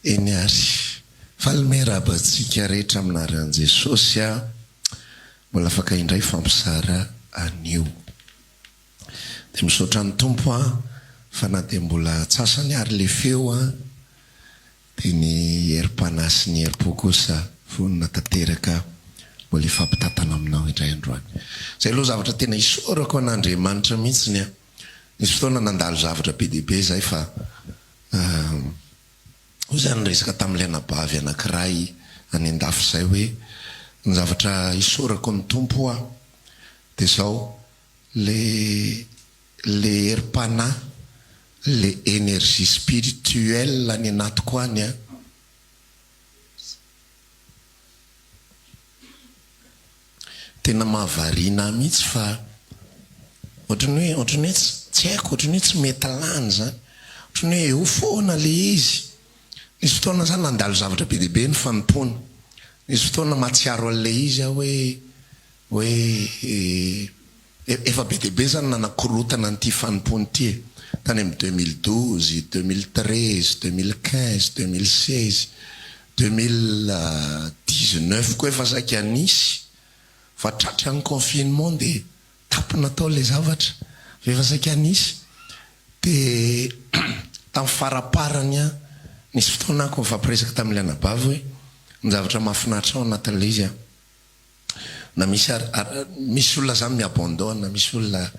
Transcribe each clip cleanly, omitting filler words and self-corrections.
Eny ary. Faly miarahaba antsika rehetra amin'anaran'i Jesosy aho. Mbola afaka indray hifampizara anio. Dia misaotra ny Tompo aho fa na dia mbola atsasany ary le feo an, dia ny herim-panahy sy ny herim-po kosa vonona tanteraka mbola hifampitantana aminao indray androany. Izay aloha zavatra tena isaorako an'Andriamanitra mihitsiny an. Nisy fotoana nandalo zavatra be dia be izay fa hoy izany niresaka tamin'ilay anabavy anankiray any an-dafy izay hoe ny zavatra isaorako ny Tompo aho dia izao, le le herim-panahy, le énergie spirituelle any anatiko any an, tena mahavariana ahy mihitsy fa ohatran'ny hoe ohatran'ny hoe tsy haiko, ohatran'ny hoe tsy mety lany izany, ohatran'ny hoe eo foana le izy. Nisy fotoana za nandalo zavatra be dia be ny fanompoana, nisy fotoana mahatsiaro an'ilay izy aho hoe Hoe efa be dia be zany nanakorotana an'ity fanompoana ity e! Tany amin'ny 2012, 2013, 2015, 2016, 2019 koa efa saika nisy fa tratran'ny confinement dia tapina tao ilay zavatra fa efa saika nisy. Dia tamin'ny faraparany an, nisy fotoana aho nifampiresaka tamin'ilay anabavy hoe ny zavatra mahafinaritra ao anatin'ilay izy an, Na misy ary misy olona zany mi-abandonne, misy olona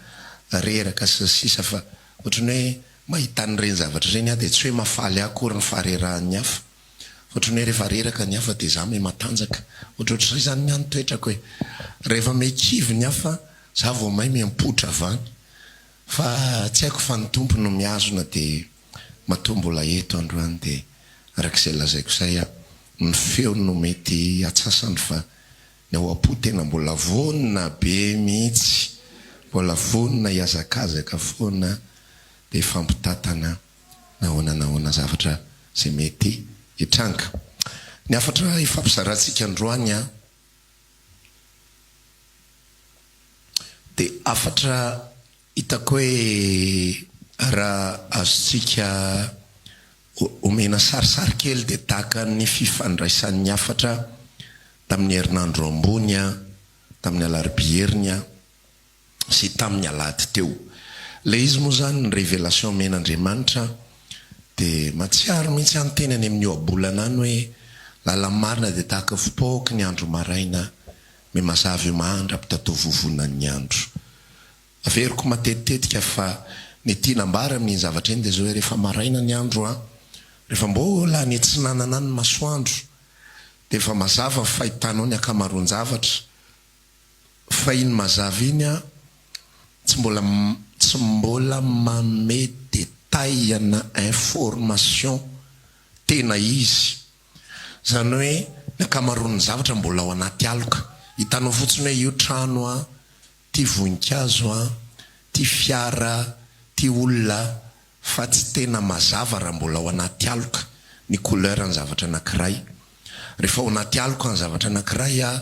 reraka sy ny sisa fa ohatran'ny hoe mahita an'ireny zavatra ireny aho dia tsy hoe mahafaly ahy akory ny faharerahan'ny hafa fa ohatran'ny hoe rehefa reraka ny hafa dia za miha matanjaka, ohatrohatr'izay zany ny ahy ny toetrako e! Rehefa miha kivy ny hafa za vao may miha mipoitra avy any fa tsy haiko fa ny Tompo no mihazona dia matoa mbola eto androany dia araka izay lazaiko izay aho Ny feo no mety atsasany fa ny ao am-po tena mbola vonona be mihitsy, mbola vonona hihazakazaka foana dia hifampitatana na ahoana na ahoana zavatra izay mety hitranga. Ny hafatra hifampizarantsika androany an, dia hafatra hitako hoe raha azontsika Omena sarisary kely dia tahaka ny fifandraisan'ny hafatra tamin'ny herinandro ambony tamin'ny alarobia heriny sy tamin'ny alahady teo. Ilay izy moa izany ny révélation omen'Andriamanitra dia mahatsiaro mihitsy aho niteny any amin'ny ohabolana any hoe lala-marina dia tahaka fipoaky ny andro maraina mihamazava io mandra-pitataovovonan'ny andro. Averiko matetitetika fa ny tiana ambara amin'iny zavatra iny dia izao hoe rehefa maraina ny andro an, rehefa mbola any atsinanana any ny masoandro dia efa mazava ny fahitanao ny ankamaroan-javatra fa iny mazava iny an tsy mbola tsy mbola manome détail na information tena izy. Izany hoe ny ankamaroan'ny zavatra mbola ao anaty aloka. Hitanao fotsiny hoe io trano an, Ty voninkazo an, ty fiara, ty olona fa tsy tena mazava raha mbola ao anaty aloka ny couleur ny zavatra anakiray. Rehefa ao anaty aloka ny zavatra anakiray a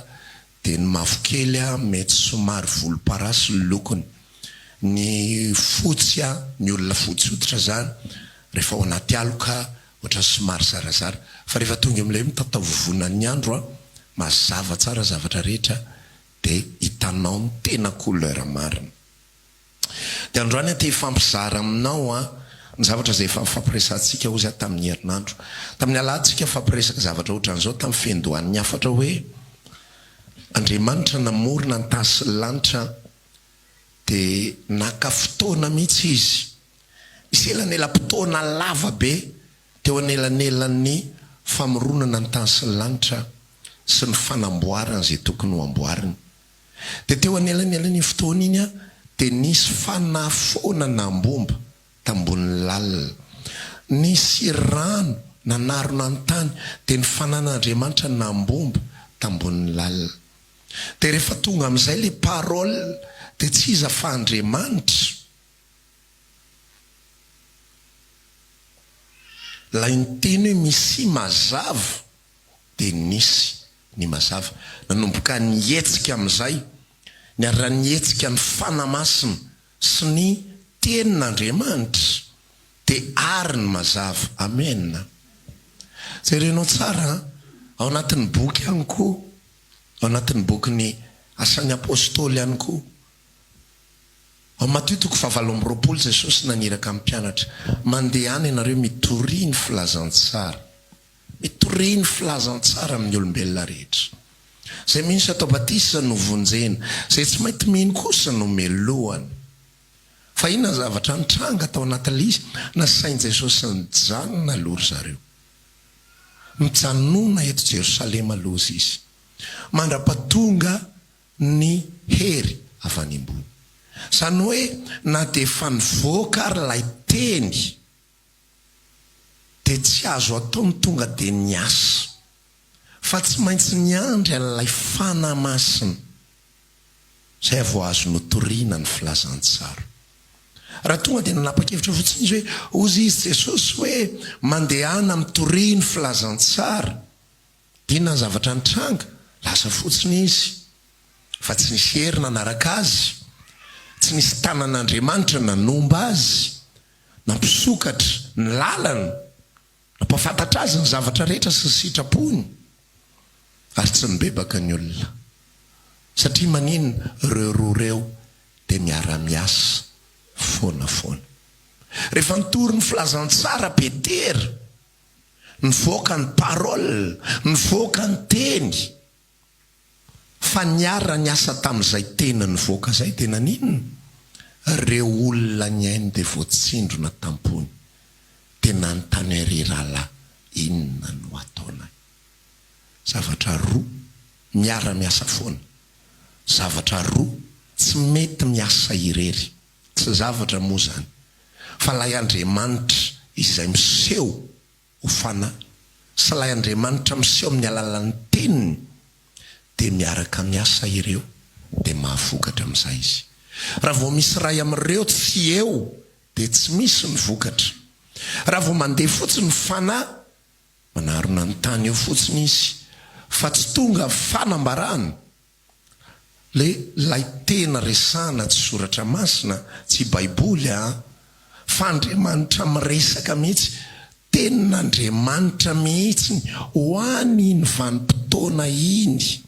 dia ny mavokely a mety somary volomparasy ny lokony. Ny fotsy a, ny olona fotsy hoditra zany rehefa ao anaty aloka ohatran'ny somary zarazara. Fa rehefa tonga eo amin'ilay hoe mitataovovonan'ny andro a, mazava tsara zavatra rehetra dia hitanao ny tena couleur marina. Dia androany aho te hifampizara aminao an, ny zavatra izay efa nifampiresahantsika hozy aho tamin'ny herinandro. Tamin'ny alahady tsika nifampiresaka zavatra ohatran'izao tamin'ny fiandohan'ny hafatra hoe, Andriamanitra namorona ny tany sy ny lanitra dia naka fotoana mihitsy Izy. Nisy elanelam-potoana lava be teo anelanelan'ny famoronana ny tany sy ny lanitra sy ny fanamboarana izay tokony ho amboarina. Dia teo anelanelan'iny fotoana iny dia nisy fanahy foana nambomba tambonin'ny lalina. Nisy rano nanarona ny tany, dia ny fanan'Andriamanitra nambomba tambonin'ny lalina. Dia rehefa tonga amin'izay ilay parole dia tsy iza fa Andriamanitra. Ilay niteny hoe misia mazava dia nisy ny mazava. Nanomboka nihetsika amin'izay, niara-nihetsika ny Fanahy Masina sy ny Tenin'Andriamanitra, dia ary ny mazava. Amena. Jerenao tsara an! Ao anatin'ny boky ihany koa, ao anatin'ny bokin'ny Asan'ny Apostoly ihany koa. Ao Matio toko fahavalo amby 20 Jesosy naniraka ny mpianatra, Mandehana ianareo mitoria ny filazantsara. Mitoria ny filazantsara amin'ny olombelona rehetra. Izay mino sy atao batisa no vonjena, izay tsy mainty mino kosa no melohana. Fa inona ny zavatra nitranga tao anatin'ilay izy? Nasain'i Jesosy nijanona aloha ry zareo. Mijanona eto Jerosalema aloha izy, mandra-pahatonga ny hery avy any ambony. Izany hoe na dia efa nivoaka ary ilay teny, dia tsy azo atao ny tonga dia niasa, fa tsy maintsy niandry an'ilay Fanahy Masina. Izay vao azo notorina ny filazantsara. Raha tonga dia nanapa-kevitra fotsiny izy hoe, hozy izy Jesosy hoe, mandehana mitoria ny filazantsara. Dia inona ny zavatra nitranga? Lasa fotsiny izy. Fa tsy nisy hery nanaraka azy. Tsy nisy tanan'Andriamanitra nanomba azy, nampisokatra ny lalana. Nampahafantatra azy ny zavatra rehetra sy ny sitrapony, ary tsy nibebaka ny olona. Satria maninona? Ireo roa ireo dia miara-miasa foana foana. Rehefa nitory ny filazantsara Petera, nivoaka ny parole, nivoaka ny teny, Fa niara-niasa tamin'izay teny nivoaka izay dia naninona? Ireo olona nihaino dia voatsindrona tam-pony. Dia nanontany hoe ry rahalahy inona no ataonay? Zavatra roa miara-miasa foana. Zavatra roa tsy mety miasa irery. Tsy zavatra moa izany. Fa ilay Andriamanitra izay miseho ho fanahy sy ilay Andriamanitra miseho amin'ny alalan'ny Teniny, dia miaraka miasa ireo, dia mahavokatra amin'izay izy. Raha vao misy iray amin'ireo tsy eo, dia tsy misy ny vokatra. Raha vao mandeha fotsiny ny fanahy, manarona ny tany eo fotsiny izy, fa tsy tonga fanambarana. Le lay tena resahana tsy soratra masina, tsy baiboly a! Fa Andriamanitra miresaka mihitsy, tenin'Andriamanitra mihitsiny ho any iny vanim-potoana iny.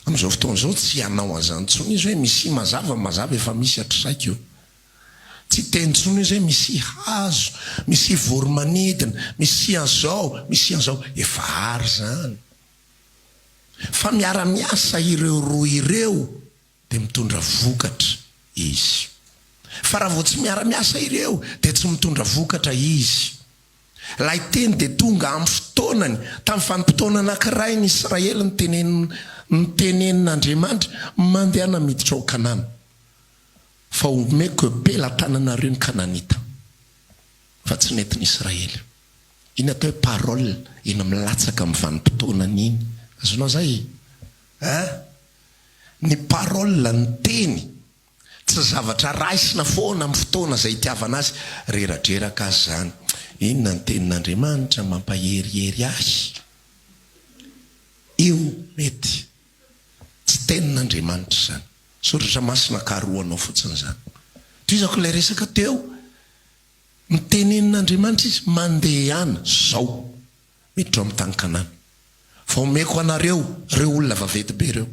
Amin'izao fotoana izao tsy hanao an'izany intsony izy hoe misia mazava, mazava efa misy hatrizaiko io. Tsy hiteny intsony izy hoe misia hazo, misia voro-manidina, misia an'izao, misia an'izao, efa ary izany. Fa miara-miasa ireo roa ireo dia mitondra vokatra izy. Fa raha vao tsy miara-miasa ireo dia tsy mitondra vokatra izy. Ilay teny dia tonga amin'ny fotoanany, tamin'ny vanim-potoana anankiray ny Israely niteneniny notenenin'Andriamanitra, mandehana miditra ao Kanana, fa omeko eo am-pelatananareo ny Kananita. Fa tsy nety ny Israely. Iny atao hoe parole, iny milatsaka amin'ny vanim-potoanany iny. Azonao zay e? Hein? Ny parole, ny teny, tsy zavatra raisina foana amin'ny fotoana izay itiavana azy. Reradreraka aza izany. Inona ny tenin'Andriamanitra mampaherihery ahy? Io mety. Tsy tenin'Andriamanitra izany. Soratra masina karohanao fotsiny izany. Tohizako ilay resaka teo. Nitenenin'Andriamanitra izy, Mandehana izao, miditra ao amin'ny tany Kanana, fa omeko anareo ireo olona vaventy be ireo.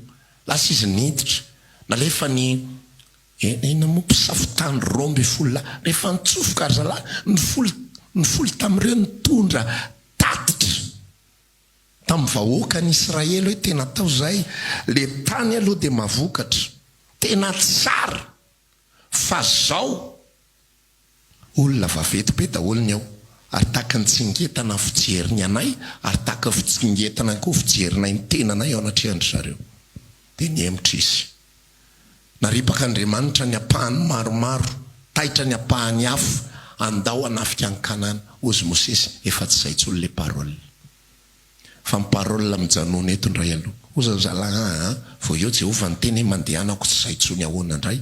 Lasa izy niditra, nalefa ny, inona moa, mpisafo tany 12 lahy. Rehefa nitsofoka ry zalahy, ny folo, ny folo tamin'ireo nitondra tatitra tamin'ny vahoakan'i Israely hoe tena atao izay, ilay tany aloha dia mahavokatra, tena tsara, fa izao, Olona vaventy be daholo ny ao ary tahaka ny tsingetana fijery ny anay ary tahaka ny fitsingetana koa fijerinay ny tenanay eo anatrehan-dry zareo. Dia nihemotra izy. Naripak'Andriamanitra ny ampahany maromaro, taitra ny ampahany hafa, andao hanafika an'i Kanana, hozy Mosesy, efa tsy izay intsony le parole. Fa ny parole mijanona eto ndray aloha. Hozy ry zalahy aa, vao eo Jehovah niteny hoe mandehana ako tsy zay tsony ahoana ndray.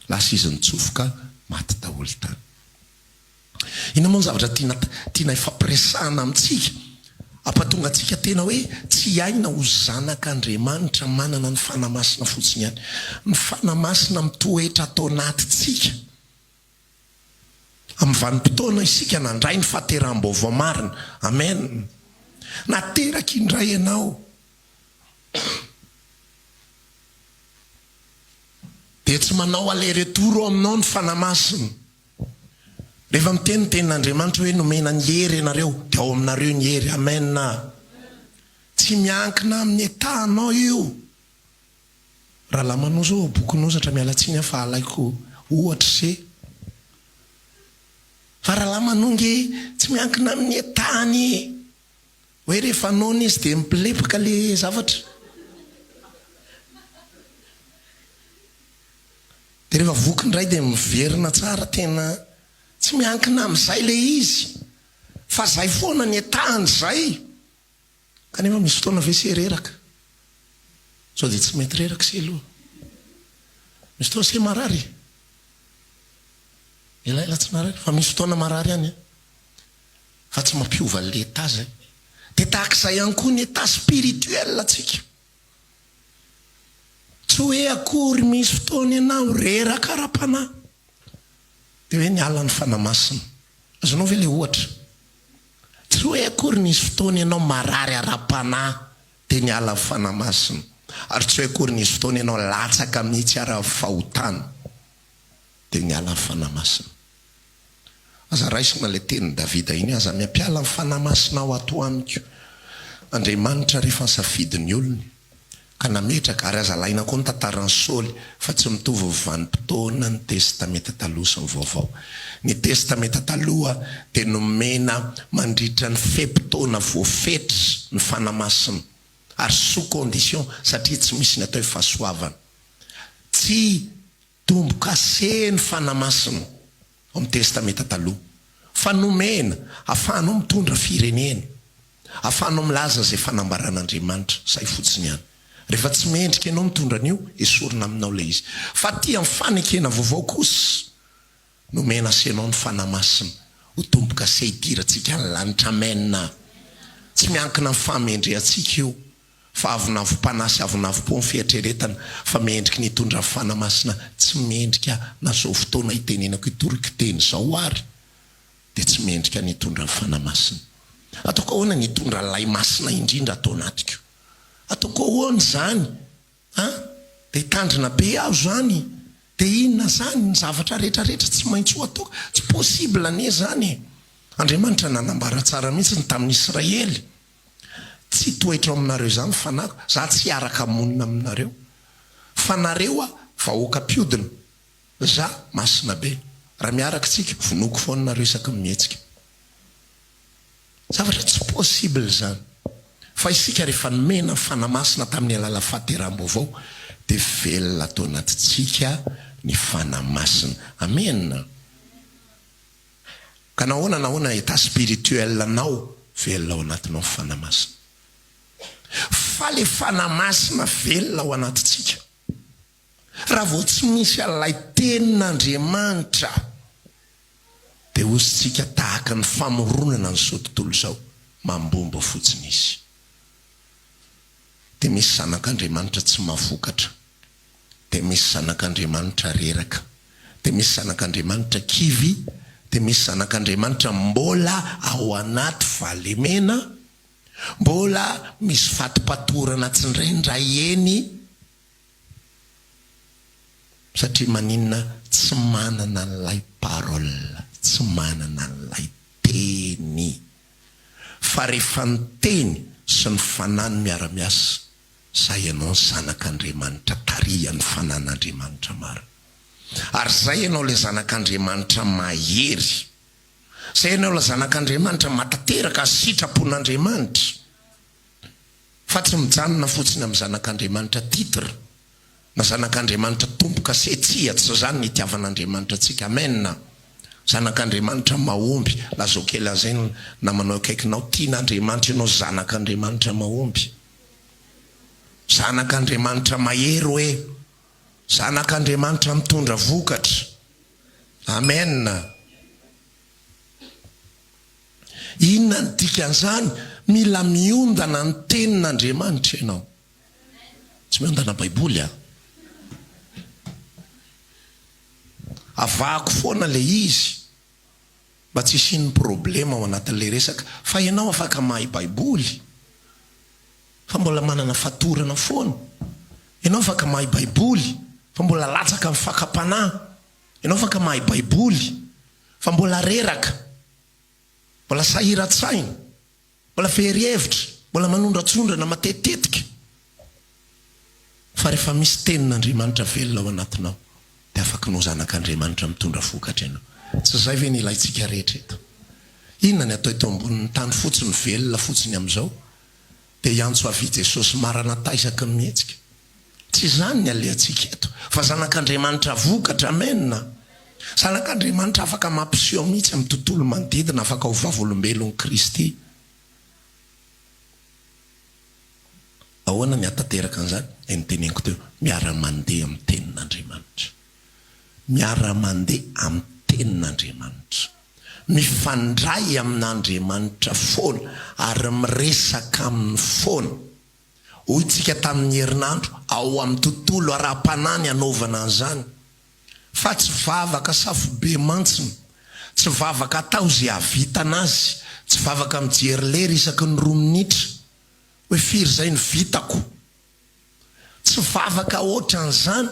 Lasa izy nitsofoka, maty daholo tany. Inona moa ny zavatra tiana tiana hifampiresahana amintsika? Hampatonga antsika tena hoe tsy hiaina ho zanak'Andriamanitra manana ny Fanahy Masina fotsiny ihany. Ny Fanahy Masina mitoetra ato anatintsika. Amin'ny. Tamin'ny vanim-potoana isika nandray ny fahateraham-baovao marina. Amen. Nateraka indray ianao. Dia tsy manao aller-retour ao aminao ny Fanahy Masina. Rehefa miteny ny Tenin'Andriamanitra hoe nomena ny hery ianareo, dia ao aminareo ny hery. Amen. Tsy miankina amin'ny état-nao io. Rahalahy Manoa zao bokin'ozatra, miala tsiny aho fa alaiko ohatra se. Fa rahalahy Manoa nge tsy miankina amin'ny état-ny e. Hoe rehefa noana izy dia mipilepaka le zavatra. Dia rehefa voky indray dia miverina tsara tena tsy miankina amin'izay le izy fa zay foana ny état-ny zay. Kanefa misy fotoana ve se reraka? Sao dia tsy mety reraka se aloha? Misy fotoana se marary e? Elaela tsy marary fa misy fotoana marary ihany an! Fa tsy mampiova an'ilay état zay. Dia tahaka izay ihany koa ny état spirituel antsika. Tsy hoe akory misy fotoana ianao reraka ara-panahy dia hoe niala ny Fanahy Masina. Azonao ve ilay ohatra? Tsy hoe akory nisy fotoana ianao marary ara-panahy dia niala ny Fanahy Masina. Ary tsy hoe akory nisy fotoana ianao latsaka mihitsy ara fahotana dia niala ny Fanahy Masina. Aza raisina ilay tenin'i Davida iny, Aza miampiala ny Fanahy Masinao ato amiko. Andriamanitra rehefa nisafidy ny olony, ka nametraka, ary aza alaina koa ny tantaran'i Saoly, fa tsy mitovy ny vanim-potoana ny Testamenta Taloha sy ny Vaovao. Ny Testamenta Taloha dia nomena mandritra ny fe-potoana voafetra ny Fanahy Masina, ary sous condition, satria tsy misy ny atao hoe fahasoavana. Tsy Tombo-kase ny Fanahy Masina ao amin'ny Testamenta Taloha, fa nomena ahafahanao mitondra firenena, ahafahanao milaza izay fanambaran'Andriamanitra, izay fotsiny ihany. Rehefa tsy mendrika ianao mitondra an'io, esorina aminao ilay izy. Fa aty amin'ny fanekena vaovao kosa, nomena asenao ny Fanahy Masina ho tombo-kase hidirantsika ny lanitra. Amen! Tsy miankina amin'ny fahamendrehantsika io. Fa avonavom-panahy sy avonavom-po ny fieritreretana fa mendriky ny hitondra ny Fanahy Masina tsy mendrika na zao fotoana itenenako hitoriko teny zao ary dia tsy mendrika ny hitondra ny Fanahy Masina. Ataoko ahoana ny hitondra an'ilay Masina indrindra ato anatiko? Ataoko ahoana izany an? Dia hitandrina be aho izany? Dia inona izany ny zavatra rehetra rehetra tsy maintsy ho ataoko? Tsy possible anie izany e! Andriamanitra nanambara tsara mihitsy ny tamin'ny Israely. Tsy hitoetra ao aminareo izany ny fanahiko, za tsy hiaraka monina aminareo. Fa nareo a, vahoaka mpiodina, za masina be. Raha miaraka tsika, vonoiko foana nareo isaky ny mihetsika. Zavatra tsy possible izany. Fa isika rehefa nomena ny Fanahy Masina tamin'ny alalan'ny fahateraham-baovao dia velona ato anatintsika ny Fanahy Masina. Amena. Ka nahoana nahoana état spirituel anao velona ao anatinao ny Fanahy Masina. Fa le Fanahy Masina velona ao anatintsika. Raha vao tsy misy an'ilay tenin'Andriamanitra dia hosintsika tahaka ny famoronana an'izao tontolo izao, mambomba fotsiny izy. Dia misy zanak'Andriamanitra tsy mahavokatra. Dia misy zanak'Andriamanitra reraka. Dia misy zanak'Andriamanitra kivy. Dia misy zanak'Andriamanitra mbola ao anaty fahalemena, mbola misy fatipatorana tsindraindray eny, satria maninona? Tsy manana an'ilay parole, tsy manana an'ilay teny. Fa rehefa ny teny sy ny fanahy no miara-miasa, Zay ianao ny zanak'Andriamanitra tarihan'ny fanan'Andriamanitra marina. Ary zay ianao ilay zanak'Andriamanitra mahery. Zay ianao ilay zanak'Andriamanitra matanteraka ny sitrapon'Andriamanitra. Fa tsy mijanona fotsiny amin'ny zanak'Andriamanitra titre na zanak'Andriamanitra tombo-kase tsia tsy izany ny itiavan'Andriamanitra antsika. Amen. Zanak'Andriamanitra mahomby. Lazao kely an'izay ny namanao akaikinao, tian'Andriamanitra ianao zanak'Andriamanitra mahomby. Zanak'Andriamanitra mahery hoe. Zanak'Andriamanitra mitondra vokatra. Amen. Inona ny dikan'izany? Mila miondana ny tenin'Andriamanitra ianao. Tsy miondana Baiboly an. Avahako foana ilay izy. Mba tsy hisian'ny problema ao anatin'ilay resaka fa ianao afaka mahay baiboly fa mbola manana fatorana foana. Ianao afaka mahay baiboly fa mbola latsaka amin'ny fakam-panahy. Ianao afaka mahay baiboly fa mbola reraka, mbola sahiran-tsaina. Mbola very hevitra, mbola manondratsondrana matetitetika. Fa rehefa misy tenin'Andriamanitra velona ao anatinao, dia afaky ny ho zanak'Andriamanitra mitondra vokatra ianao. Tsy izay ve ny ilaintsika rehetra eto? Inona ny atao eto ambonin'ny tany fotsiny, velona fotsiny amin'izao, dia hiantso avia Jesosy maranatha isaky ny mihetsika? Tsy izany ny alehantsika eto, fa zanak'Andriamanitra vokatra, amen! Zanak'Andriamanitra afaka mampiseho mihitsy amin'ny tontolo manodidina, afaka ho vavolombelon'i Kristy. Ahoana ny hahatanteraka an'izany? Ilay noteneniko teo, miara-mandeha amin'ny Tenin'Andriamanitra. Miara-mandeha amin'ny Tenin'Andriamanitra. Mifandray amin'Andriamanitra foana ary miresaka Aminy foana. Hoy tsika tamin'ny herinandro, ao amin'ny tontolo ara-panahy ny hanaovana an'izany. Fa tsy vavaka safobe mantsina, tsy vavaka atao izay hahavitana azy, tsy vavaka mijery lera isaky ny roa minitra hoe firy izay no vitako. Tsy vavaka ohatran'izany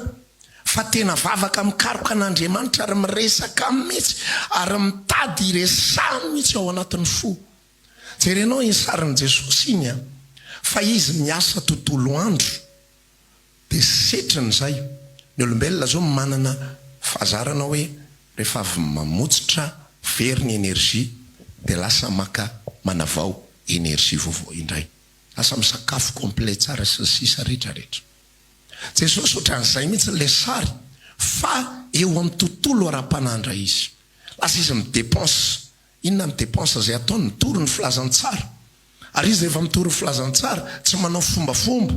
fa tena vavaka mikaroka an'Andriamanitra ary miresaka aminy mihitsy ary mitady hiresahany mihitsy ao anatin'ny fo. Jerenao iny sarin'i Jesosy iny an! Fa izy miasa tontolo andro dia setriny izay. Ny olombelona zao manana fahazarana hoe rehefa avy mamotsitra very ny energie dia lasa maka manavao energie vaovao indray. Lasa misakafo complet tsara sy ny sisa rehetra rehetra. Jesosy ohatran'izay mihitsy ilay sary fa eo amin'ny tontolo ara-panahy indray izy. Lasa izy mi-depense Inona ny dépense izay ataony? Mitory ny filazantsara. Ary izy rehefa mitory ny filazantsara, tsy manao fombafomba.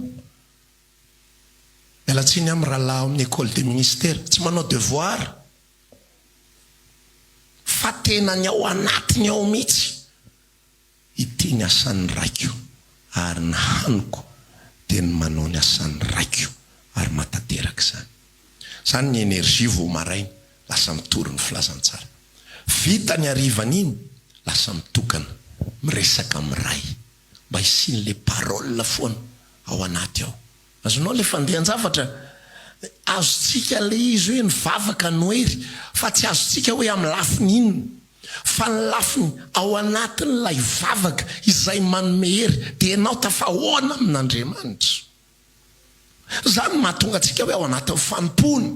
Miala tsiny amin'ny rahalahy ao amin'ny école de ministère, tsy manao devoir. Fa tena ny ao anatiny ao mihitsy. Ity ny asan'ny Raiko, ary ny haniko dia ny manao ny asan'ny Raiko, ary mahatanteraka izany. Izany ny énergie vao maraina, lasa mitory ny filazantsara. Vita ny harivan'iny, lasa mitokana, miresaka amin'ny Ray, mba hisian'ilay parole foana ao anaty ao. Azonao ilay fandehan-javatra? Azontsika ilay izy hoe ny vavaka no hery, fa tsy azontsika hoe amin'ny lafiny inona. Fa ny lafiny ao anatin'ilay vavaka izay manome hery dia ianao tafahoana amin'Andriamanitra. Izany no mahatonga antsika hoe ao anatin'ny fanompoana,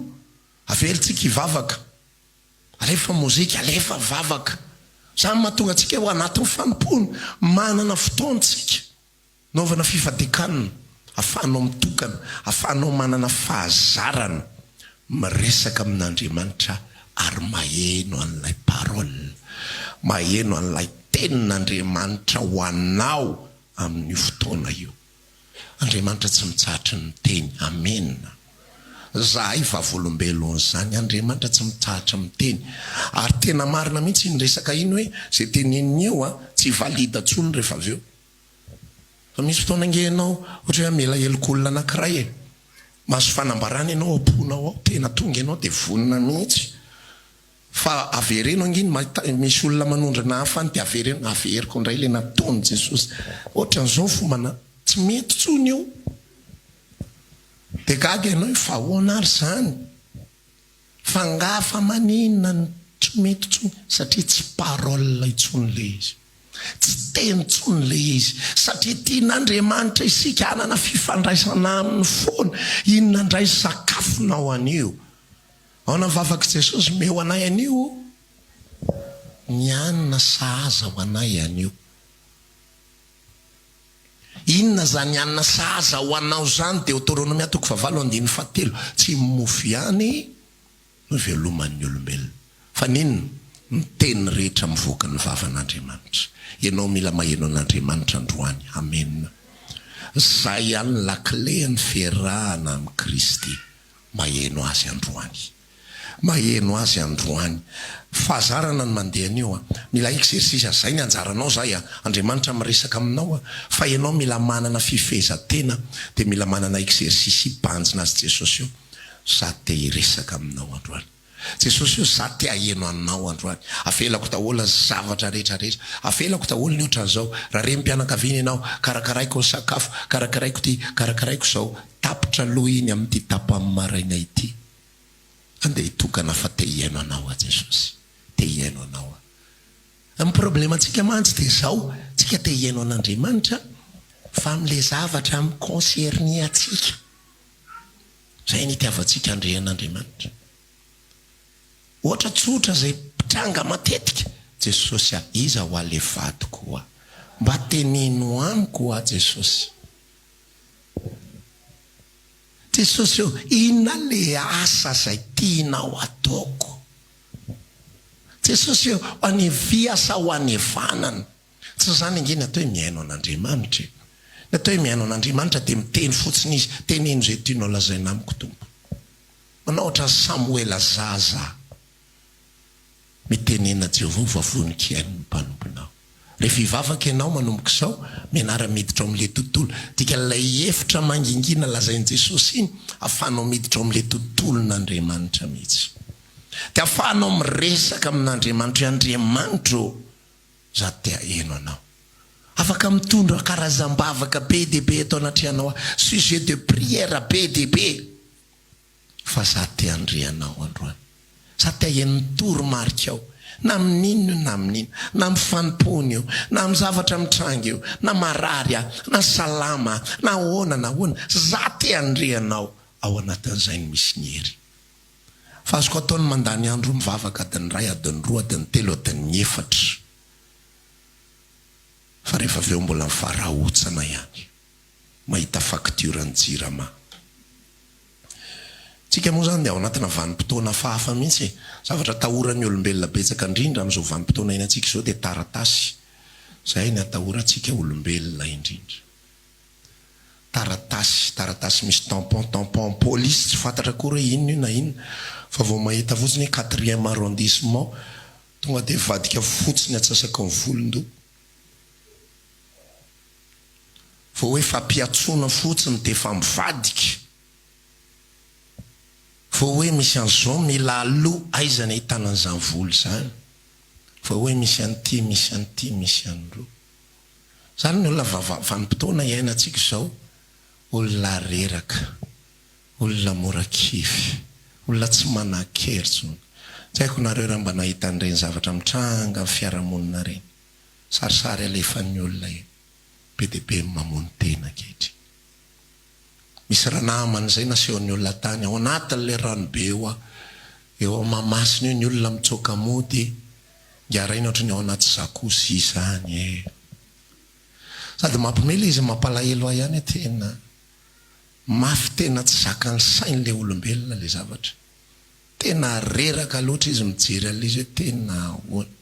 avelintsika hivavaka. Alefa mozika, alefa vavaka. Izany no mahatonga antsika hoe ao anatin'ny fanompoana, manana fotoana isika. Naovana fifadian-kanina, afahanao mitokana, afahanao manana fahazarana miresaka amin'Andriamanitra ary maheno an'ilay parole, maheno an'ilay tenin'Andriamanitra ho anao amin'io fotoana io. Andriamanitra tsy mitsahatry ny miteny. Amena. Zahay vavolombelon'izany. Andriamanitra tsy mitsahatra miteny. Ary tena marina mihitsy iny resaka iny hoe izay teneniny eo tsy valide intsony rehefa avy eo. Fa misy fotoana ange ianao ohatra hoe hamela heloka olona anankiray e! Mahazo fanambarana ianao ao am-ponao ao, tena tonga ianao dia vonona mihitsy. Fa avereno ange ny misy olona manondrana hafa any dia avereno, averiko indray ilay nataon'i Jesosy. Ohatran'izao ny fomba na, tsy mety intsony io. Dia gaga ianao hoe fa ahoana ary izany? Fa nga fa maninona no tsy mety intsony? Satria tsy parole intsony ilay izy. Tsy teny intsony ilay izy. Satria tian'Andriamanitra isika hanana fifandraisana aminy foana. Inona indray sakafonao anio? Ahoana ny vavak'i Jesosy? Omeo anay anio ny hanina sahaza ho anay anio. Inona izany hanina sahaza ho anao izany? Deoteronomia toko fahavalo andininy fahatelo. Tsy ny mofo ihany no iveloman'ny olombelona. Fa ny inona? Ny teny rehetra mivoaka ny vavan'Andriamanitra. Ianao mila maheno an'Andriamanitra androany. Amena. Izay ihany ny lakile ny fiarahana amin'i Kristy. Maheno Azy androany. Maheno azy androany. Fahazarana ny mandeha an'io an. Mila exercice zay ny anjaranao zay an. Andriamanitra miresaka aminao an. Fa ianao mila manana fifehezantena dia mila manana exercice hibanjina azy Jesosy io. Za te hiresaka aminao androany. Jesosy o za te haheno anao androany. Avelako daholo ny zavatra rehetra rehetra. Avelako daholo ny otran'izao. Raha renim-pianakaviana ianao, karakaraiko ny sakafo, karakaraiko ity, karakaraiko izao. Tapitra aloha iny amin'ity tapany maraina ity. Andeha hitokana fa te hihaino anao aho Jesosy. Te hihaino anao aho. Ny problemantsika mantsy dia izao, tsika te hihaino an'Andriamanitra fa amin'ilay zavatra mi-concerner antsika. Izay ny itiavantsika handre an'Andriamanitra. Ohatra tsotra izay mpitranga matetika, Jesosy a, iza hoa le vadiko hoa? Mba teneno amiko hoa Jesosy. Jesosy ô, inona le asa izay tianao ataoko? Jesosy ô, ho any havia sa ho any havanana? Tsy izany ange ny atao hoe mihaino an'Andriamanitra e! Ny atao hoe mihaino an'Andriamanitra dia miteny fotsiny Izy, teneno izay tianao lazaina amiko Tompo. Manao ohatran'i Samoela zaza, mitenena Jehovah ho vavoniko hihaino ny mpanomponao. Rehefa hivavaka ianao manomboka izao, mianara miditra ao amin'ilay tontolo. Dikan'ilay efitra mangingina lazain'i Jesosy iny, ahafahanao miditra ao amin'ilay tontolon'Andriamanitra mihitsy. Dia ahafahanao miresaka amin'Andriamanitra hoe, Andriamanitra ô, Za te haheno anao. Afaka mitondra karazam-bavaka be dia be eto anatrehanao aho, sujet de prière be dia be, fa za te handre anao androany. Za te haheno ny toromarikao, na amin'inona io na amin'inona, na amin'ny fanompoana io, na amin'ny zavatra mitranga io, na marary aho, na salama aho, na ahoana na ahoana, za te handre anao. Ao anatin'izay no misy ny hery. Fa azoko atao ny mandany andro mivavaka adiny iray, adiny roa, adiny telo, adiny efatra. Fa rehefa avy eo mbola mivarahontsana ihany. Mahita facture ny jirama. Tsika moa izany dia ao anatina vanim-potoana hafahafa mihitsy e. Zavatra atahoran'ny olombelona betsaka indrindra amin'izao vanim-potoana iainantsika izao dia taratasy. Izay ny atahorantsika olombelona indrindra. Taratasy, taratasy misy tampon, tampon police, tsy fantatra akory hoe inona io na inona, fa vao mahita fotsiny hoe quatrième arrondissement, tonga dia mivadika fotsy ny antsasaky ny volon-doha. Vao hoe fampiantsoana fotsiny dia efa mivadika. Vao hoe misy an'izao mila aloa, aiza ny ahitana an'izany vola izany? Vao hoe misy an'ity, misy an'ity, misy an'ireo. Zany ny olona vava vanim-potoana iainantsika izao, olona reraka, olona mora kivy, olona tsy manan-kery intsony. Tsy haiko nareo raha mba nahita an'ireny zavatra mitranga amin'ny fiarahamonina ireny. Sarisary alefan'ny olona eny. Be dia be ny mamono tena ankehitriny. Misy ranamana izay nasehon'ny olona tany, ao anatin'ilay ranobe eo eo Mahamasina io ny olona mitsoaka mody. Ngaraina ohatran'ny ao anaty jacuzzi izany e! Sady mampime ilay izy mampalahelo ahy ihany tena mafy tena tsy zakan'ny sain'ilay olombelona ilay zavatra. Tena reraka loatra izy mijery an'ilay izy hoe tena ahoana.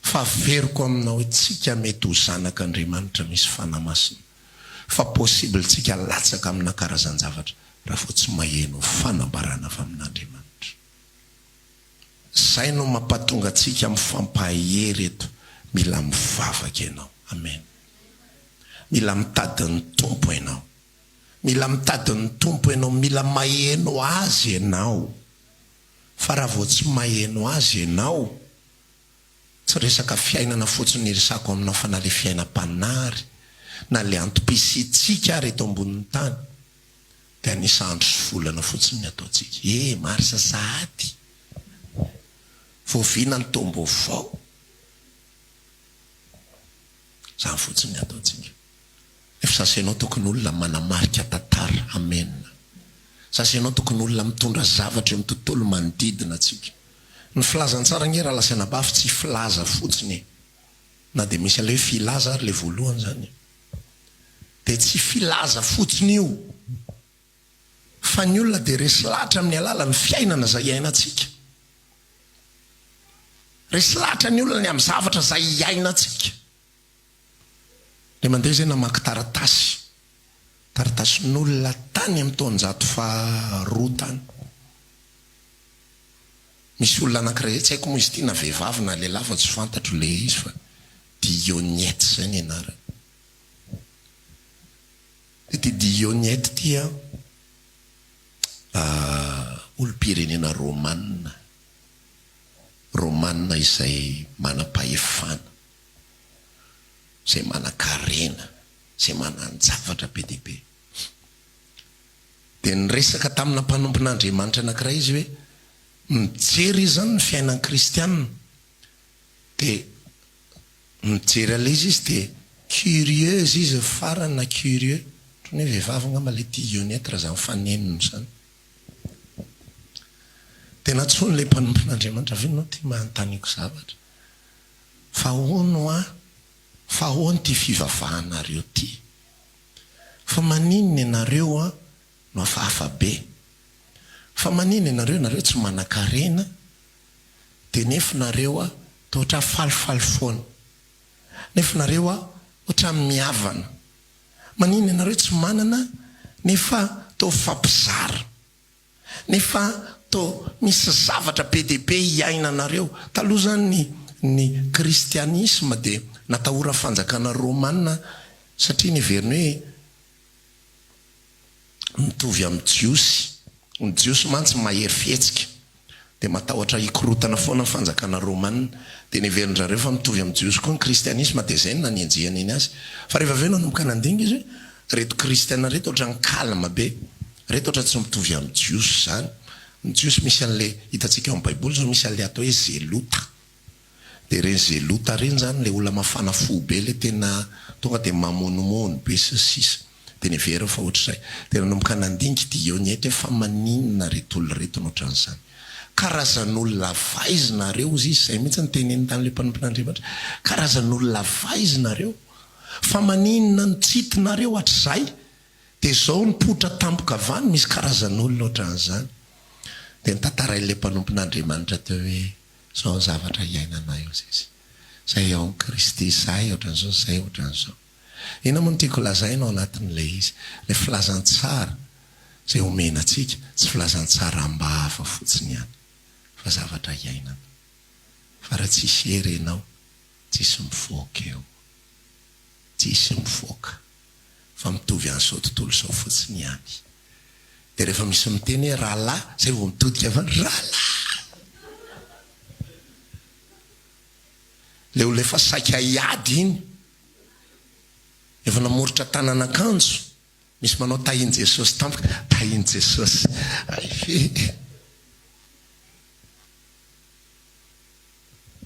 Fa averiko aminao hoe tsika mety ho zanak'Andriamanitra misy Fanahy Masina fa possible tsika latsaka amina karazan-javatra raha vao tsy maheno fanambarana avy amin'Andriamanitra. Zay no mampatonga antsika mifampahery eto, mila mivavaka ianao, amen, mila mitady ny Tompo ianao, mila mitady ny Tompo ianao, mila maheno Azy ianao, fa raha vao tsy maheno Azy ianao, tsy resaka fiainana fotsiny no iresako aminao fa na le fiainam-panahy ary, na le antom-pisiantsika ary eto ambonin'ny tany, Dia anisa andro sy volana fotsiny ny ataontsika. E, marsa sahady. Voavina ny taom-baovao. Izany fotsiny ny ataontsika. Nefa za sy ianao tokony olona manamarika tantara. Amen. Za sy ianao tokony olona mitondra zavatra eo amin'ny tontolo manodidina antsika. Ny filazantsara ange rahalahy sy anabavy tsy filaza fotsiny e. Na dia misy an'ilay hoe filaza ary ilay voalohany izany e. Dia tsy filaza fotsiny io fa ny olona dia resy lahatra amin'ny alalan'ny fiainana izay iainantsika. Resy lahatra ny olona ny amin'ny zavatra izay iainantsika. Ilay mandeha izay namaky taratasy, taratasin'olona tany amin'ny taonjato faharoa tany. Misy olona anankiray izay, tsy haiko moa izy ity na vehivavy na lehilahy fa tsy fantatro ilay izy fa Dioniette izay ny anarany. Ity Dioniette ity an, olom-pirenena Romana, Romana izay manam-pahefana, izay manan-karena, izay manan-javatra be dia be. Dia niresaka tamina mpanompon'Andriamanitra anankiray izy hoe, mijery izy izany ny fiainan'ny kristiana, dia mijery an'ilay izy izy dia curieuse izy ny farany na curieux, ohatran'ny hoe vehivavy angamba ilay tionetre izany fanenony izany. Dia nantsoin'ilay mpanompon'Andriamanitra avy eo ianao ity mba hanontaniako zavatra. Fa hono hoa, fa ahoana ity fivavahanareo ity? Fa maninona ianareo an no hafahafa be? Fa maninona ianareo, ianareo tsy manankarena dia nefa nareo an toa ohatran'ny falifaly foana. Nefa nareo an ohatran'ny mihavana. Maninona ianareo tsy manana nefa toa mifampizara. Nefa toa misy zavatra be dia be iainanareo. Taloha izany ny ny kristianisma dia natahora fanjakana romana satria neveriny hoe mitovy amin'ny jiosy. Ny jiosy mantsy mahery fihetsika dia matahotra hikorontana foana ny fanjakana romana. Dia neverin-dRareo fa mitovy amin'ny jiosy koa ny kristianisma dia izay no nanenjehany iny azy. Fa rehefa avy eo nanomboka nandinika izy hoe ireto kristiana ireto ohatran'ny calme be. Ireto ohatran'ny tsy mitovy amin'ny jiosy izany. Ny jiosy misy an'ilay hitantsika ao amin'ny baiboly izao misy an'ilay atao hoe zelota. Dia ireny zelota ireny izany ilay olona mafana fo be ilay tena tonga dia mamonomono be sy ny sisa. Dia neveriny fa ohatr'izay. Dia nanomboka nandinika ity Ioniety hoe fa maninona ireto olona ireto no ohatran'izany. Karazan'olona avy aiza nareo hozy izy, izay mihitsy no teneniny tamin'ilay mpanompon'Andriamanitra. Karazan'olona avy aiza nareo? Fa maninona no tsy hitinareo hatrizay? Dia izao nipoitra tampoka avy any misy karazan'olona ohatran'izany. Dia notantarain'ilay mpanompon'Andriamanitra teo hoe izao ny zavatra iainanay hozy izy. Izay ao amin'i Kristy, izay ohatran'izao, izay ohatran'izao. Inona moa no tiako lazaina ao anatin'ilay izy? Ilay filazantsara izay omena antsika, tsy filazantsara am-bava fotsiny ihany, fa zavatra iainana. Fa raha tsisy hery ianao, tsisy mivoaka eo. Tsisy mivoaka. Fa mitovy an'izao tontolo izao fotsiny ihany. Dia rehefa misy miteny hoe rahalahy, izay vao mitodika avy any, rahalahy! Ilay olona efa saika hiady iny, efa namoritra tanan'akanjo, misy manao tahin'i Jesosy tampoka, tahin'i Jesosy, hay ve e!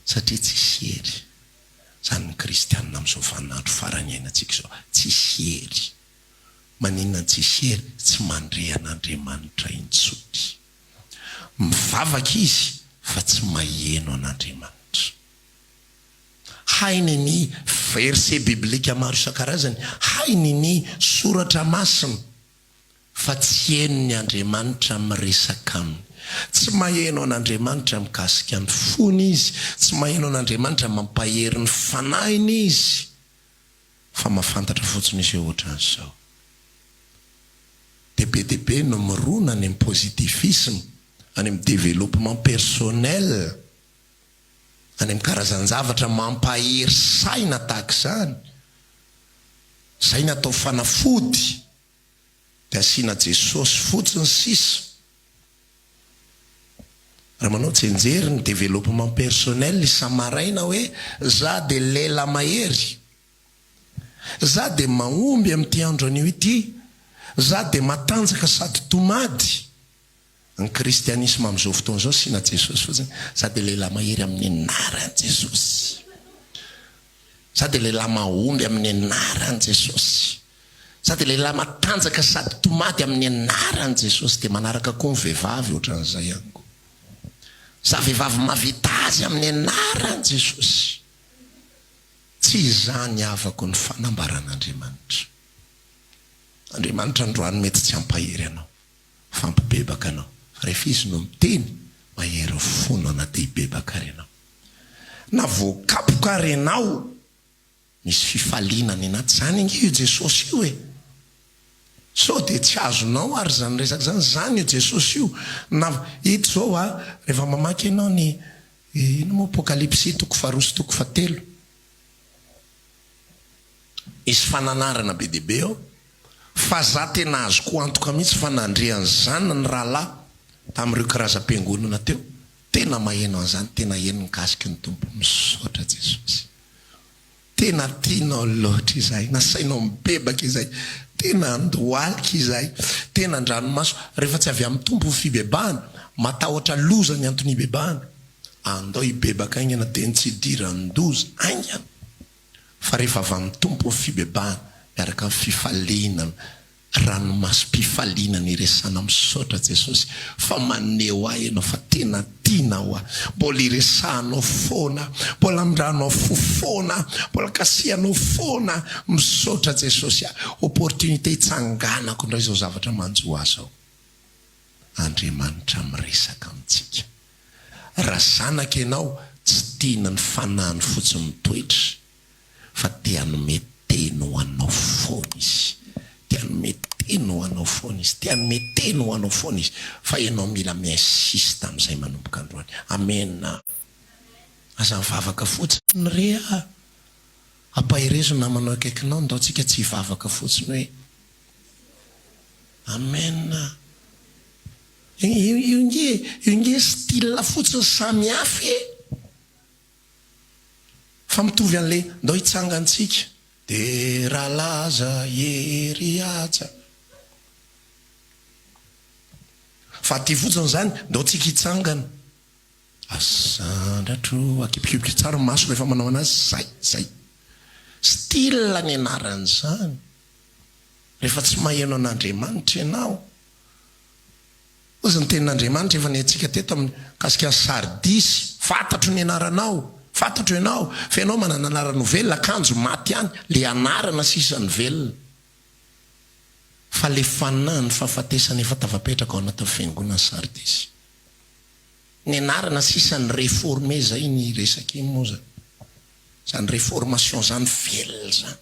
Satria tsisy hery. Izany ny kristianina amin'izao vaninandro farany iainantsika izao, tsisy hery. Maninona no tsisy hery? Tsy mandre an'Andriamanitra intsony. Mivavaka izy fa tsy maheno an'Andriamanitra. Hainy ny verset biblika maro isan-karazany, hainy ny soratra masina, fa tsy henony Andriamanitra miresaka aminy. Tsy maheno an'Andriamanitra mikasika ny fony izy, tsy maheno an'Andriamanitra mampahery ny fanahiny izy, fa mahafantatra fotsiny izy hoe ohatran'izao. Dia be dia be no mirona any amin'ny positivisme, any amin'ny développement personnel, any amin'ny karazan-javatra mampahery saina tahaka izany. Izay no atao fanafody, dia asiana Jesosy fotsiny sisa. Raha manao tsianjery ny développement personnel isa-maraina hoe za dia lela mahery, Za dia mahomby amin'ity andro anio ity. Za dia matanjaka sady tomady. Ny kristianisma amin'izao fotoana izao asiana Jesosy fotsiny. Za dia lehilahy mahery amin'ny anaran'i Jesosy. Za dia lehilahy mahomby amin'ny anaran'i Jesosy. Za dia lehilahy matanjaka sady tomady amin'ny anaran'i Jesosy. Dia manaraka koa ny vehivavy ohatran'izay ihany koa. Za vehivavy mahavita azy amin'ny anaran'i Jesosy. Tsy izany havako ny fanambaran'Andriamanitra. Andriamanitra androany mety tsy hampahery anao, fa hampibebaka anao. Fa rehefa Izy no miteny, mahery ny fonao na te hibebaka ary ianao. Na voakapoka ary ianao, misy fifaliana any anaty. Izany ange io Jesosy io e! Sao dia tsy azonao ary izany resaka izany? Izany io Jesosy io. Na, eto izao a, rehefa mamaky ianao ny Inona moa Apokalypsy toko faharoa sy toko fahatelo? Misy fananarana be dia be ao, fa za tena azoko antoka mihitsy fa nandre an'izany ny rahalahy. Tamin'ireo karazam-piangonana teo, tena maheno an'izany, tena heno mikasiky ny Tompo. Misaotra Jesosy. Tena tianao loatra izahay, nasainao mibebaka izahay, tena andohalika izahay, tena an-dranomaso. Rehefa tsy avy amin'ny Tompo ny fibebahana, matahotra loza ny antony hibebahana. Andao hibebaka haingana dia ny tsy hidiran-doza haingana. Fa rehefa avy amin'ny Tompo ny fibebahana, miaraka amin'ny fifaliana, Ranomasom-pifaliana niresana misaotra Jesosy fa maneho ahy ianao fa tena tianao aho mbola iresahanao foana mbola amindranao fo foana mbola kasihanao foana misaotra Jesosy a opportunité hitsanganako indray izao zavatra manjo ahy zao Andriamanitra miresaka amintsika raha zanaka ianao tsy tiana ny fanahiny fotsiny mitoetra fa te hanome teny ho anao foana izy, te hanome teny ho anao foana izy, te hanome teny ho anao foana izy, fa ianao mila mi-insiste amin'izay manomboka androany. Amena. Aza mivavaka fotsiny re a! Ampaherezo ny namanao akaikinao, ndao tsika tsy hivavaka fotsiny hoe Amen. Io io nge, io nge style fotsiny samy hafa e! Fa mitovy an'le ndao hitsangantsika. Dera laza hery haja. Fa aty fotsiny izany ndao tsika hitsangana. Asandratro akipikipika tsara ny maso rehefa manao anazy zay zay. Style ny anaran'izany. Rehefa tsy maheno an'Andriamanitra ianao. Hozy ny tenin'Andriamanitra efa nihaintsika teto amin'ny mikasika an'i Sardisy, Fantatro ny anaranao, fantatro ianao, fa ianao manana anarana ho velona, kanjo maty ihany, le anarana sisa no velona. Fa le fanahin'ny fahafatesana efa tafapetraka ao anatin'ny fiangonan'i Sardisy. Ny anarana sisa ny reforme zay ny resaka iny moa zany. Zany reformation zany velona zany.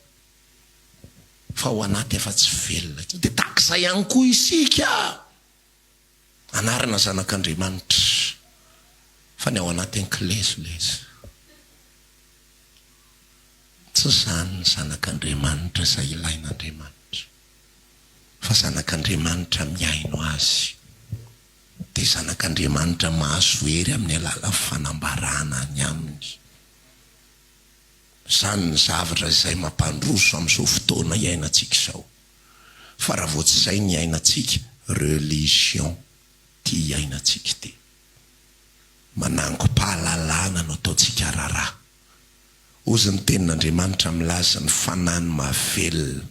Fa ao anaty efa tsy velona intsony. Dia tahaka izay ihany koa isika. Anarana zanak'Andriamanitra. Fa ny ao anaty ankilezilezy. Tsy izany ny zanak'Andriamanitra izay ilain'Andriamanitra. Fa zanak'Andriamanitra mihaino Azy. Dia zanak'Andriamanitra mahazo hery amin'ny alalan'ny fanambarana any Aminy. Izany ny zavatra izay mampandroso amin'izao fotoana iainantsika izao. Fa raha vao tsy izay ny iainantsika, religion ity iainantsika ity. Manangom-pahalalana no ataontsika raharaha. Hozy ny tenin'Andriamanitra milaza ny fanahy no mahavelona,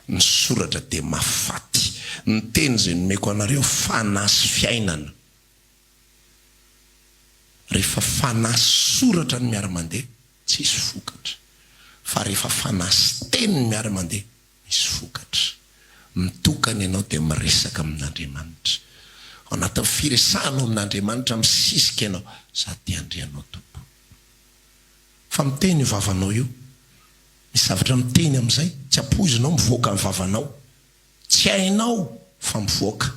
ny soratra dia mahafaty. Ny teny izay nomeko anareo fanahy sy fiainana. Rehefa fanahy sy soratra no miara-mandeha, tsisy vokatra. Fa rehefa fanahy sy teny no miara-mandeha, misy vokatra. Mitokana ianao dia miresaka amin'Andriamanitra. Ao anatin'ny firesahanao amin'Andriamanitra, misisika ianao, Za te handre Anao Tompo. Fa miteny io vavanao io. Misy zavatra miteny amin'izay, tsy ampoizinao mivoaka ny vavanao. Tsy hainao fa mivoaka.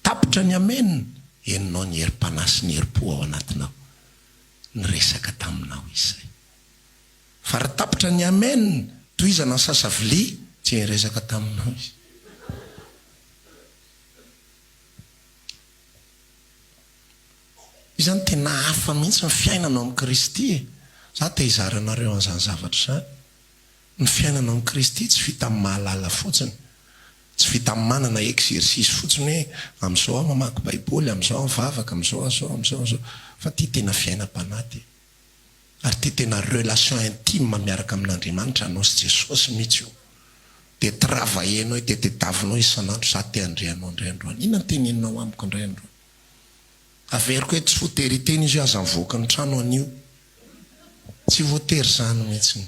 Tapitra ny amen, henonao ny herim-panahy sy ny herim-po ao anatinao. Niresaka taminao izy izay. Fa raha tapitra ny amen, tohizana ny sasa vilia, tsy niresaka taminao izy. Io izany tena hafa mihitsy ny fiainana ao amin'i Kristy e! Za te hizara anareo an'izany zavatra izany. Ny fiainana ao amin'i Kristy tsy vitan'ny mahalala fotsiny. Tsy vitan'ny manana exercice fotsiny hoe amin'izao aho mamaky baiboly, amin'izao aho mivavaka, amin'izao aho izao, amin'izao aho izao. Fa ity tena fiainam-panahy ity. Ary ity tena relation intime miaraka amin'Andriamanitra anao sy Jesosy mihitsy io. Dia travailler-nao, dia tediavinao isan'andro, za te handre anao indray androany. Inona no teneninao amiko indray androany? Averiko hoe tsy voatery hiteny izy hoe aza mivoaka ny trano anio. Tsy voatery izany mihitsy.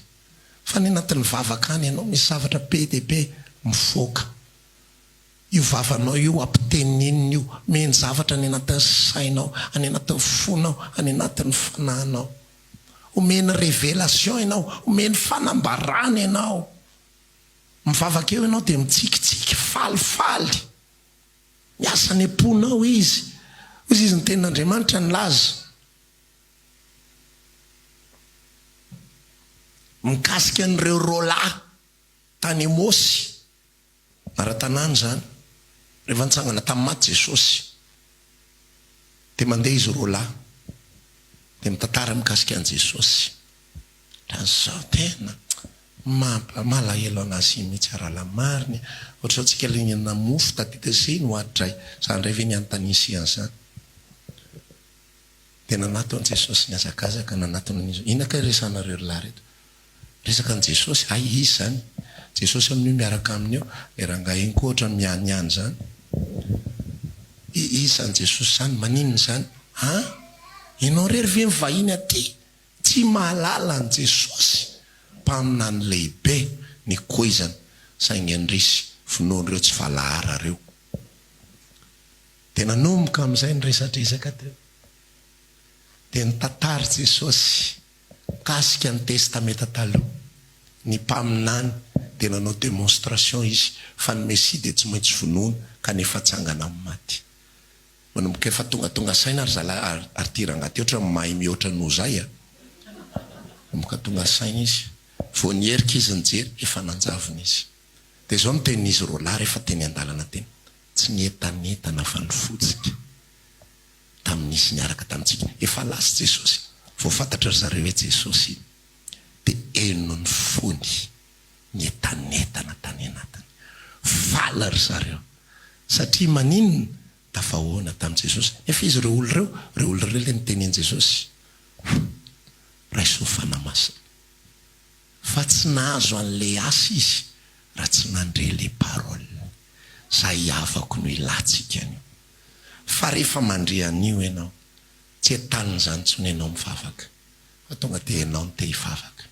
Fa any anatin'ny vavaka any ianao misy zavatra be dia be mivoaka. Io vavanao io ampitenenina io, omeny zavatra any anatin'ny sainao, any anatin'ny fonao, any anatin'ny fanahinao. Omeny révélation ianao, omeny fanambarana ianao. Mivavaka eo ianao dia mitsikitsiky, falifaly. Miasa any am-ponao izy. Hoy izy ny tenin'Andriamanitra nilaza. Mikasika an'ireo roalahy tany Emaosy, ara-tanàna izany, rehefa nitsangana tamin'ny maty Jesosy. Dia mandeha izy roalahy, dia mitantara mikasika an'i Jesosy. Ohatran'izao tena mampa malahelo an'azy mihitsy aho rahalahy marina e! Ohatr'izao tsika le nihinana mofo tadidiny sy iny oadray, za ndray ve nianontania sy an'izany? Dia nanatona an'i Jesosy nihazakazaka nanatona an'izy, inona kay resahanareo ry lahy reto? Resaka an'i Jesosy, hay izy izany, Jesosy amin'io miaraka aminy eo, le rangahy iny koa ohatran'ny mianiany izany, izy izany Jesosy izany, maninona izany? An? Ianao irery ve mivahiny aty? Tsy mahalala an'i Jesosy, mpaminany lehibe nikoizana, saingy indrisy, vonoan'ireo tsy valahara ireo. Dia nanomboka amin'izay ny resadresaka teo. Dia nitantara Jesosy mikasika ny Testamenta Taloha, ny mpaminany, dia nanao démonstration Izy fa ny Mesia dia tsy maintsy vonoina kanefa hatsangana amin'ny maty. Manomboka efa tongatonga saina ry zalahy ary ary ty rangahy ty ohatran'ny mahay mihoatra noho zay a! Manomboka tonga saina izy. Vao niherika izy nijery, efa nanjavona izy. Dia izao no tenin'izy roalahy rehefa teny an-dalana teny, Tsy nientanentana fa nifotsika tamin'izy niaraka tamintsika. Efa lasa Jesosy. Vao fantatry ry zareo hoe Jesosy iny. Dia heno ny fony nientanentana tany anatiny. Faly ry zareo. Satria maninona? Tafahoana tamin'i Jesosy. Nefa izy ireo olona ireo, ireo olona ireo ilay niteny an'i Jesosy, Raiso ny Fanahy Masina. Fa tsy nahazo an'ilay asa izy raha tsy nandre ilay parole. Izay havako no ilantsika an'io. Fa rehefa mandre an'io ianao, tsy entanin'izany intsony ianao mivavaka, fa tonga dia ianao no te hivavaka.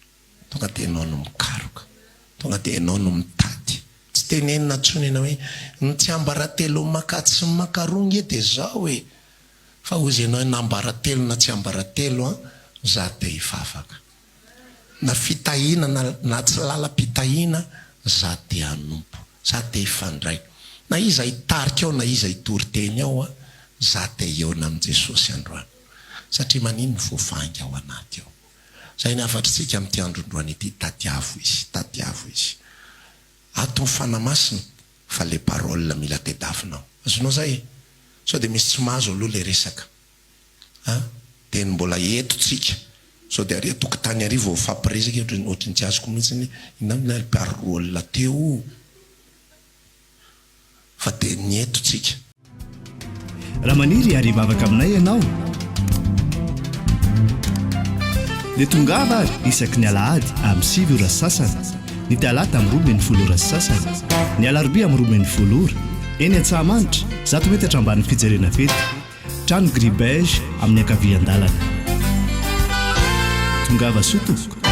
Tonga dia ianao no mikaroka. Tonga dia ianao no mitady. Tsy tenenina intsony ianao hoe, ny tsiambaratelo maka tsy maka roa nge dia zao e! Fa hozy ianao hoe, na ambaratelo na tsiambaratelo an, za te hivavaka. Na fitahiana na na tsy lalam-pitahiana, za te hanompo. Za te hifandray. Na iza hitarika ao na iza hitory teny ao an, za te hihaona amin'i Jesosy androany. Satria maninona voavangy ao anaty ao. Zay ny hafatritsika amin'ity androndroany ity, tadiavo izy, tadiavo izy. Ato ny Fanahy Masina fa le parole mila tedavina ao. Azonao zay e? Sao dia misy tsy mahazo aloha le resaka a? Dia ny mbola eto tsika, sao dia ary an-tokotany ary vao mifampiresaka ohatry ohatry ny tsy azoko mihitsy ny inona ilay parole teo. Fa dia ny eto tsika. Raha maniry ary hivavaka aminay ianao dia tongava ary isaky ny alahady amin'ny 9 ora sy sasany, ny talata amin'ny 12 ora sy sasany, ny alarobia amin'ny 12 ora, eny Antsahamanitra, 100 metatra ambanin'ny fijerena fety, trano gris beige amin'ny ankavian-dalana. Tongava soa tompoko.